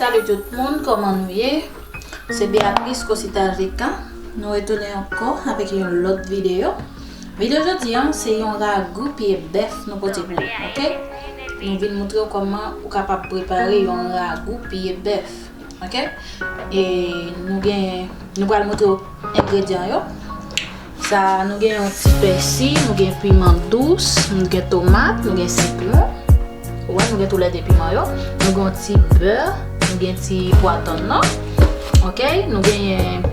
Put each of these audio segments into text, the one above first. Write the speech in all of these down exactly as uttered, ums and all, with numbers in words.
Salut tout moun, kòman nou ye? Se Beatrice Cosita Rica. Nou retounen ankò avèk yon lòt videyo. Videyo jodi a, se yon ragou pye bèf nou pote pou ou, oke? Nou vin montre w kòman ou kapab prepare yon ragou pye bèf, oke? E nou gen, nou pral montre w engredyan yo. Sa, nou gen yon ti pèsi, nou gen piman dous, nou gen tomat, nou gen sitwon. Ou wè, nou gen toulède piman yo. Nou gen yon ti bè, nou gen ti pwa tann nan. Oke, nou genyen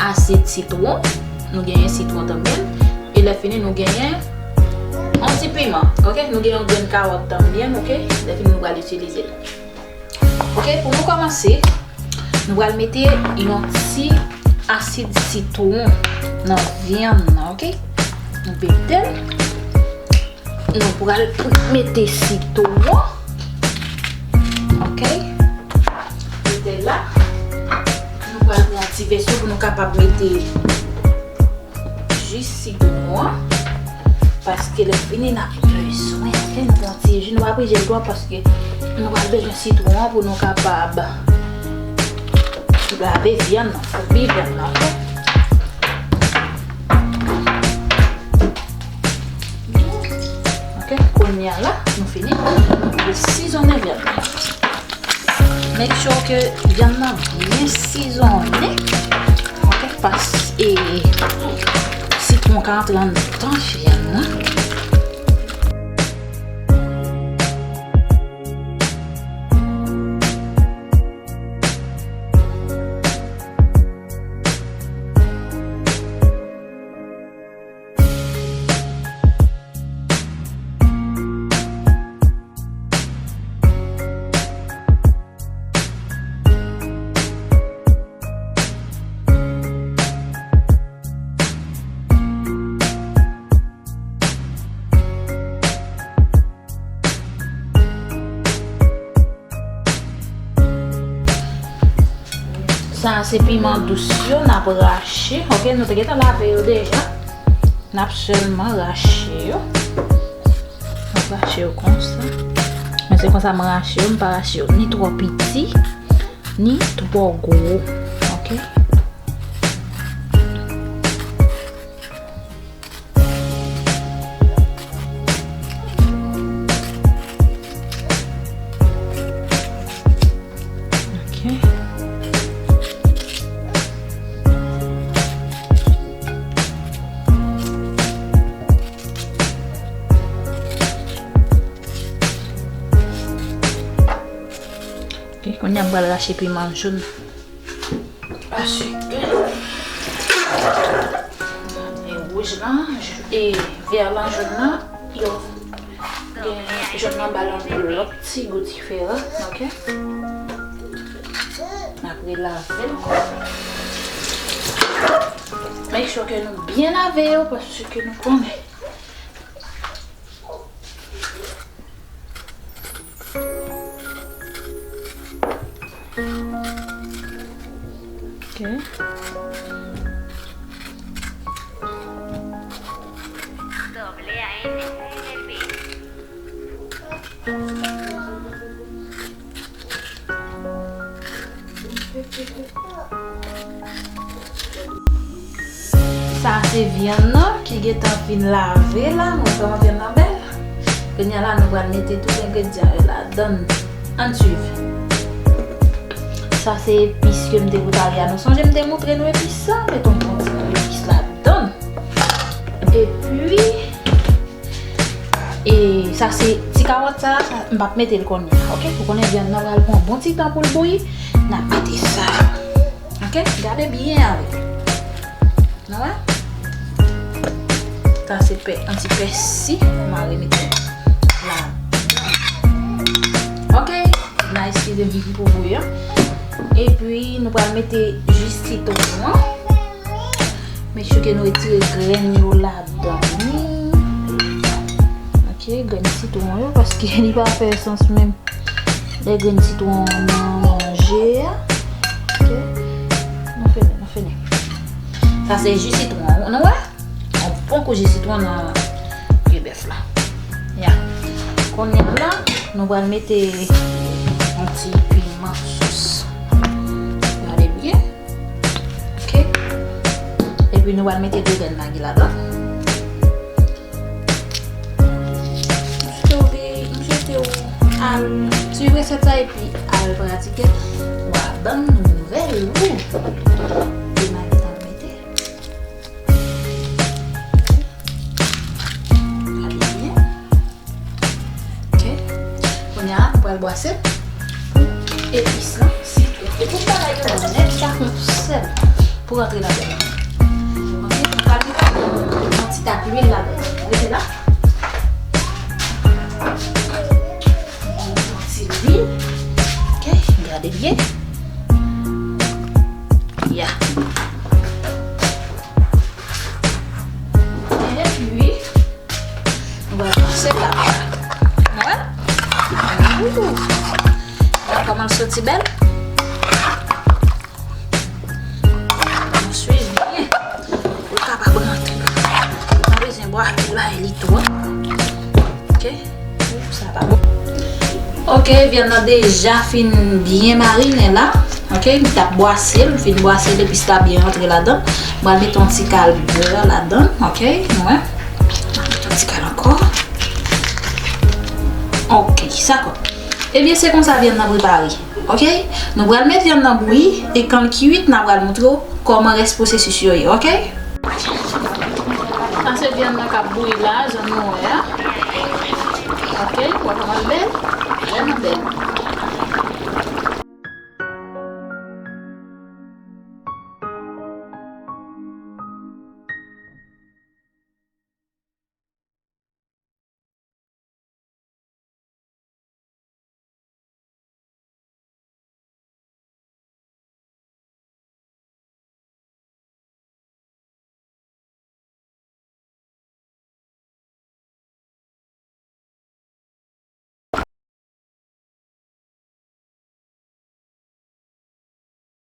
asid sitwon, nou genyen sitwon tanmen. E lè fini, nou genyen yon ti piman. Oke, nou gen yon grenn kawòt tanmen, oke? Lè fini, nou pral itilize l. Oke, pou nou kòmanse, nou pral mete yon ti asid sitwon nan vyann nan, oke? Nou mete l. Nou pral mete sitwon. Oke? Mete l la. Nou pral pran yon ti veso pou nou kapab mete jis sitwon an, paske lè fini n ap bezwen fè yon ti ji. Nou pa oblije twòp paske nou pral bezwen sitwon an pou nou kapab lave vyann nan, foubi vyann nan, oke? Oke, kounye a la, nou fini. Nou sizonnen vyann nan. Make sure ke vyann nan byen sizonnen. Oke, pas e sitwon ka antre anndan vyann nan. Sa a se piman dous yo n ap rache. Oke, nou te gentan lave yo deja. N ap sèlman rache yo. N ap rache yo konsa. Men se konsa m rache yo, m pa rache yo ni twò piti, ni twò gwo. Oke? Ok. Ok, kounye a m pral rache piman jòn. Paske e wouj lan, e vè lan, jòn lan, yo gen, jòn lan ba l yon lòt ti gou diferan, ok? N ap relave l. Make sure ke nou byen lave yo, paske nou konnen. Ok. Doble A N L B. Sa se vyann nan ki gentan fin lave la. Mwen kòman vyann nan bèl. Kounye a la, nou pral mete tout engredyan yo ladan. Ann swiv. Sa se epis ke m te pou tale a. Nou sonje m te montre nou epis sa? Mete yon bon ti epis ladan. Epi, e sa se ti kawòt sa, sa, m p ap mete l kounye a, ok? Ou konnen vyann nan pral pran bon ti tan pou l bouyi, n ap mete sa. Ok? Gade byen avè m. Nou wè? Sa se pè, yon ti pèsi, m a remete la. Ok? N a eskize m pou bouyi an. Epi, nou pral mete ji sitwon an. Make sure ke nou retire grenn yo ladan li. Ok, grenn sitwon yo, paske li pa fè sans menm. Lè grenn sitwon nan manje a. Ok, nou fini, nou fini. Sa se ji sitwon, nou wè? Yon bon kou ji sitwon nan pye bèf la. Ya. Kounye a la, nou pral mete yon ti piman Nou pral mete de grenn Magi ladan. M swete w, m swete w al swiv resèt sa epi al pratike l. W a ban m nouvèl ou. De Magi sa m mete. Gade byen. Ok. Kounye a, nou pral bwase epis lan, sitwon. E tout bagay yo nèt sa fon sèl pou rantre ladan. Ok, nou pral mete yon ti tak lwil ladan. Rete la. Yon ti lwil. Ok, gade byen. Ya. Epi, nou va pase la. Nou wè? Ooh. Gade kòman l soti bèl. Nou swiv byen. Pou l kapab rantre. Nou pa bezwen bwase bagay li twòp. Ok? Ooh, sa pa bon. Ok, vyann nan deja fin byen marinen la. Ok, m t ap bwase l, m fin bwase l, epis la byen rantre ladan. M pral mete yon ti kal bè ladan, ok, nou wè. M ap mete yon ti kal ankò. Ok, sa kò. Ebyen, se konsa vyann nan prepare. Ok, nou pral met vyann nan bouyi, e kan l kuit, n a pral montre w kòman rès pwosesis yo ye, ok? Sa se vyann nan k ap bouyi la, jan nou wè a. Ok, w ap wè l bèl, vrèman bèl.